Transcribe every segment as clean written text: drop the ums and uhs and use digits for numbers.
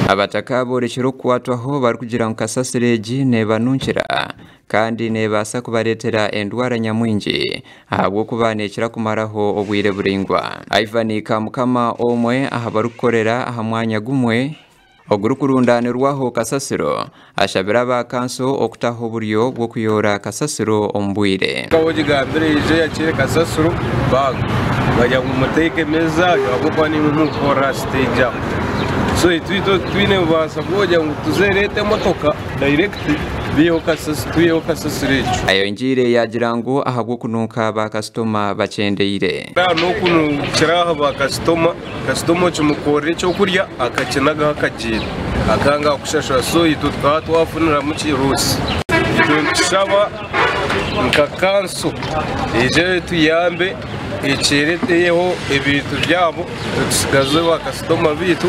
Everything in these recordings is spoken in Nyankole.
Abataka boorekire okukwatwaho barikugira ngu kasasiro egi neebanunkira kandi neebaasa kubareetera endwara nyamwingi ahabw'okuba neekira kumaraho obwire buraingwa. Ivan Kamukama omwe aha barikukorera aha mwanya gumwe ogurikurundaanirwaho kasasiro ashabire aba kanso okutaho oburyo bw'okuyoora kasasiro omu bwire. Nka ogigambire eije eyakiire kasasiro banga bagira ngu muteeke emeeza ahabw'okuba niimwe murikukorera aha siteegi aho. So itwe titwine bubaasa bw'okugira ngu tuze reeta emotoka direct biiheho kasasiro twiheho kasasiro egyo. Ayongiire yaagira ngu ahabw'okunuuka ba kasitoma bakyendeire. N'okunukira aha ba kasitoma. Kasitoma okimukorera ekyokurya akakinagaho akagyenda akanga kukushashura so itwe tukaba twafuniramu ki loss. Itwe nitushaba nka kanso eije etuyambe ekyereteyeho ebintu byabo itwe tusigaze bakasitoma beitu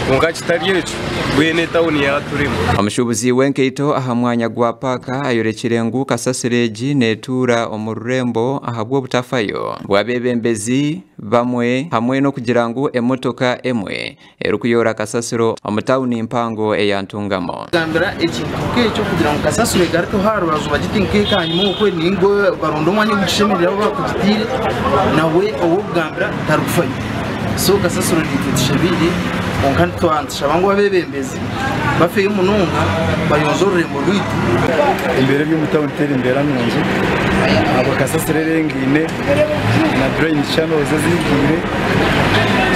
kwonka kitari ekyo mbwenu etawuni yaturema. Omushuubuzi w'enkaito aha mwanya gwa paaka ayorekire ngu kasasiro egi netuura omu rurembo ahabw'obutafayo bw'abeebembezi bamwe hamwe n'okugira ngu emotoka emwe erikuyoora kasasiro omu tauni mpango eya Ntungamo. Gambira ekintu nk'ekyo kugira ngu kasasiro egarukeho aha rubaju bagite nk'ekanyima okwe ninga baronde omwanya ogugishemereire ahu bakugitiire nawe ow'okugambira tarikufayo. So kasasiro naitwe tushemeire kwonka nitushaba ngu abeebembezi bafeyo munonga bayonje orurembo rwaitu. Embeera eri omu tauni teri mbeera nungi ahabwa kasasiro erengaine na drain channels eziigwire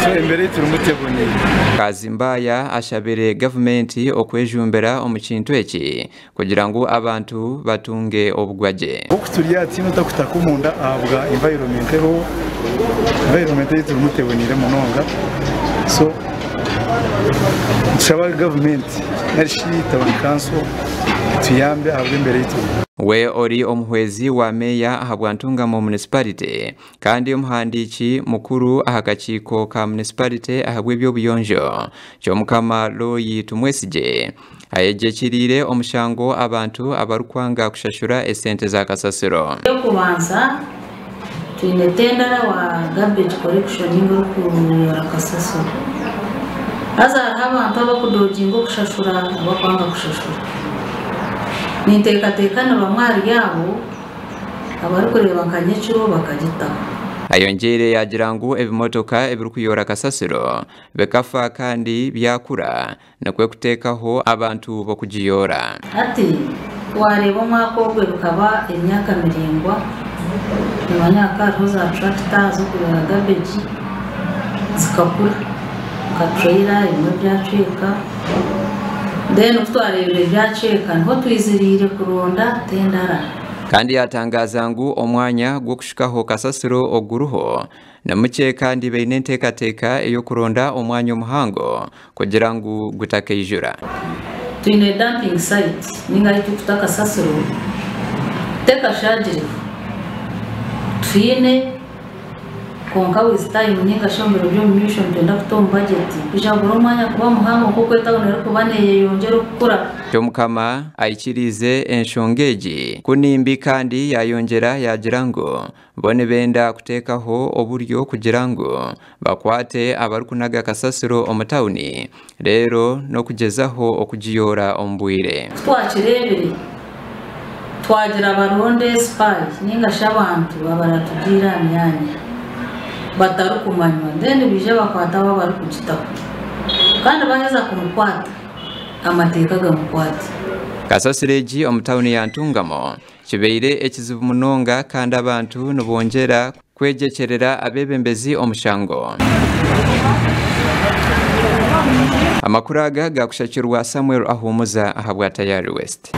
so embeera ei turimu teboneire. Kazimbaya ashabire gavumenti okwejumbira omu kintu eki kugira ngu abantu batunge obugwagye. Nk'oku turi aha tihaine otakutaka omunda ahabwa environment eriho, environment ei turimu teboneire munonga so nitushaba gavumenti narishi town council etuyambe ahabw'embeera ei turimu. We ori omuhwezi wa meeya ahabwa Ntungamo Munisiparite kandi omuhandiiki mukuru aha kakiiko ka munisiparite ahabw'eby'obuyonjo, Kyomukama Loyi Tumwesigye ayegyekiriire omushango abantu abarikwanga kushashura esente za kasasiro. Eky'okubanza, twine tendara wa garbage collection ninga orikuyoora kasasiro. Haza hariho abantu abarikudoginga okushashura abakwanga kushashura. Ninteekateeka ni bamwe ahari abo abarikureeba nka nyekiro bakagitaho. Ayongyeire yaagira ngu ebimotoka ebirikuyoora kasasiro bikafa kandi byakura nikwo kuteekaho abantu b'okugiyoora. Hati wareeba omwaka ogwe bikaba emyaka miraingwa, nimanya hakaba hariho za tractor z'okuyoora garbage zikakura nka trailer ebimwe byacweka then kutwareebire byacweka niho twiziriire kuronda tendara. Kandi yatangaza ngu omwanya gw'okushukaho kasasiro oguriho ni mukye kandi baine enteekateeka ey'okuronda omwanya omuhango kugira ngu gutakaijura. Twine dumping site ninga ahu turikuta kasasiro tekashagireho twine kwonka with time ninga shi omu biro by'omumaisho nitwenda kuta omu budget kwija kugura omwanya kuba muhango nk'oku etawuni erikuba neyeyongyera okukura. Kyomukama aikiriize enshonga egi ku ni mbi kandi yaayongyera yaagira ngu bo nibenda kuteekaho oburyo kugira ngu bakwate abarikunaga kasasiro omu tauni reero n'okugyezaho okugiyoora omu bwire. Ku twakireebire, twagira baronde spies ninga shi abantu abaratugiire aha myanya batarikumanywa then baije bakwate abo abarikugitaho kandi baheza kumukwata amateeka gamukwate. Kasasiro egi omu tauni ya Ntungamo kibaire ekizibu munonga kandi abantu nibongyera kwegyekyerera abeebembezi omushango. Amakuru aga gaakushakirwa Samuel Ahumuza ahabwa Tayari West.